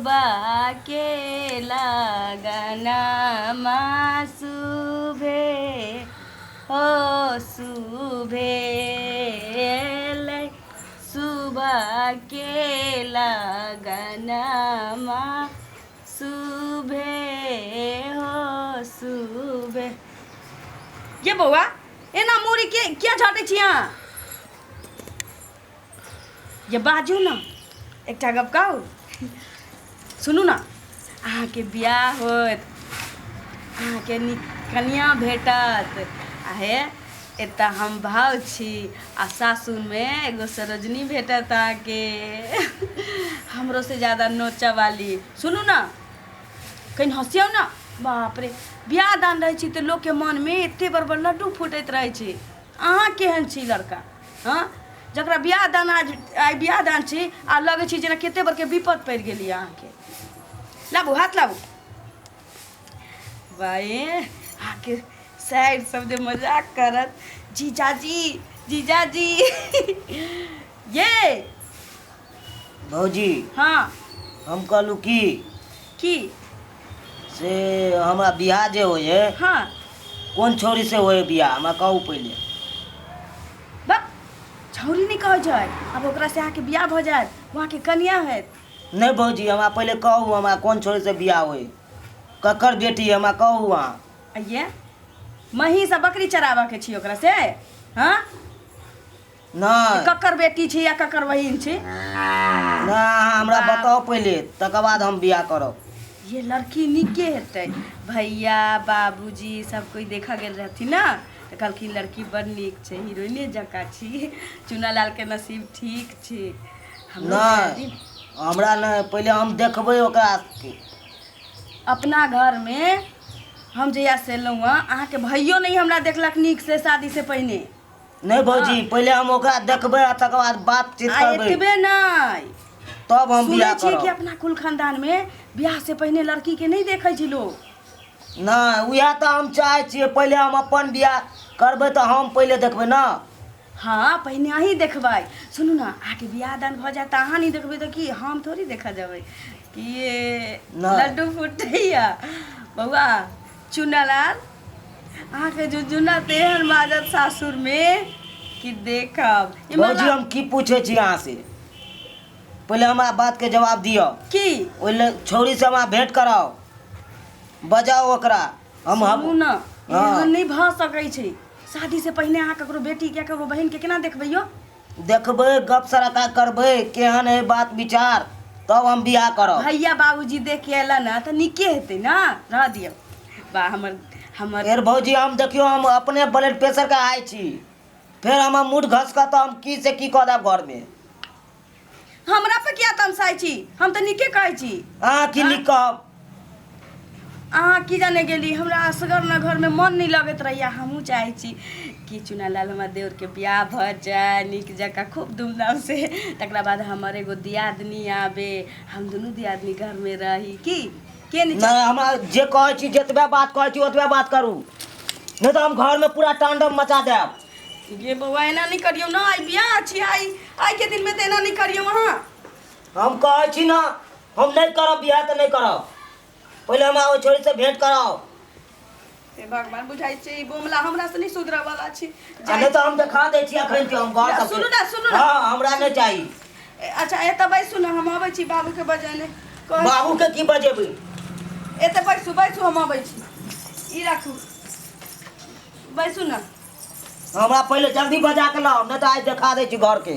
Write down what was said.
सुबह के लगनमा सुभे हो सुभे सुबह के लगनमा सुभे हो सुभे। ये बौआ एना मूड़ी के किया झाटै छी अहाँ? ये बाजू ने एकटा गप कहू, सुनू ने, अहाँके बियाह होत, अहाँके नीक कनिआँ भेटत, आ हे एतऽ हम भाव छी आ सासुरमे एगो सरोजनी भेटत अहाँके, हमरो से ज्यादा नोचऽ वाली। सुनू ने, कनि हँसियौ ने। बाप रे, बियाह दान रहै छै तऽ लोकके मनमे एते बड़ बड़ लड्डू फूटैत रहै छै। अहाँ केहन छी लड़का? हँ, जकरा बियाह दान आज आइ बियाह दान छी आ लगै छै जेना कते बड़के विपद पड़ि गेली अहाँके। लाबू हाथ लाबू। बाए अहाँके साइड सब जे मजाक करत, जीजाजी जीजाजी ये। भौजी। हाँ। हम कहलहुँ की की से हमरा बियाह जे होइ है, कोन छौड़ी से होइ है बियाह, हमरा कहू पहिले। बा छौड़ी नहि कहै छै, आब ओकरा से अहाँके बियाह भऽ जायत, वहाँके कनिया हैत। नहि भौजी, हमरा पहिले कहू हमरा कोन छौड़ी से बियाह होइ, ककर बेटी है, हमरा कहू अहाँ। आइये महींस आ बकरी चराबऽके छी ओकरा से? हाँ नहि। ककर बेटी छी या ककर बहिन छी? नहि, अहाँ हमरा बताउ पहिले, तकर बाद हम बियाह करब। ये लड़की नीके हेतै। भैया बाबूजी सब कोइ देखऽ गेल रहथिन ने तऽ कहलखिन लड़की बड़ नीक छै, हीरोइने जकाँ छी, चुनालालके नसीब ठीक छै। हमरो नहि, हमरा नहि, पहिले हम देखबै ओकरा। अपना घरमे हम जहियासँ एलहुँ हँ अहाँके भैयो नहि हमरा देखलक नीकसँ शादीसँ पहिने। नहि भौजी, पहिले हम ओकरा देखबै आ तकर बाद बातचीत आ करबै। एतबे नहि, तब हम सुनै बियाह छियै कि करब। अपना कुल खानदानमे बियाह से पहिने लड़कीके नहि देखै छै लोक। नहि, उएह तऽ हम चाहै छियै, पहिले हम अपन बियाह करबै तऽ हम पहिले देखबै ने। हँ, पहिने अहीं देखबै। सुनू ने, अहाँके बियाह दान भऽ जायत तऽ अहाँ नहि देखबै तऽ की हम थोड़ी देखऽ जेबै? कि ये नहि। लड्डू फूटैया बौआ चुनालाल, अहाँके झुनझुना तेहन बाजत सासुरमे कि देखब। ई भौजी, मला हम की पूछै छी अहाँ से, पहिले हमरा बातके जवाब दिअ। की? ओहि ले छौड़ी से हमरा भेंट कराउ, बजाउ ओकरा। हम सुनू ने, हँ। एहन नहि भऽ सकै छै। शादी से पहिने अहाँ ककरो बेटी के ककरो बहिन के केना देखबै यौ? देखबै, गप सड़का करबै, केहन है बात विचार, तब हम बियाह करब। भैया बाबूजी देख के अयला ने तऽ नीके हेतै ने। रह दियौ बा हमर हमर। फेर भौजी, हम देखियौ, हम अपने ब्लड प्रेशर के हाई छी, फेर हमर मूड घसकत तऽ हम की से की कऽ देब घरमे। हमरा पर किया तमसाइ छी? हम तऽ नीके कहै छी। अहाँ की नीक कहब? अहाँ की जाने गेली, हमरा असगर ने घरमे मन नहि लगैत रहैया। हमहूँ चाहै छी कि चुनालाल हमर देवरके बियाह भऽ जाय नीक जकाँ खूब धूमधामसँ, तकरा बाद हमर एगो दियादनी आबे, हम दुनू दियादनी घरमे रही। की के नहि? नहि, हमरा जे कहै छी, जतबे बात कहै छी ओतबे बात करू, नहि तऽ हम घरमे पूरा तांडव मचा देब। गे बौआ, एना नहि करियौ ने, आइ बियाह छी, आइ आइके दिनमे तऽ एना नहि करियौ अहाँ। हम कहै छी ने, हम नहि करब बियाह तऽ नहि करब, पहिले हमरा ओहि छोरी से भेंट कराओ। हे भगवान, बुझाइ छै ई बोमला हमरा से नहि सुधरऽ वाला छै। आ नहि तऽ हम देखा दै छी अखन के हम घर सुनू ने, सुनू ने। हँ, हमरा नहि चाही। अच्छा, एतऽ बैसू ने, हम अबै छी बाबूके बजेने। बाबू के की बजेबै? एतऽ बैसू, बैसू, हम अबै छी। ई राखू, बैसू ने। हमरा पहिले जल्दी बजा के लाओ, नहि तऽ आइ देखा दै छी घर के।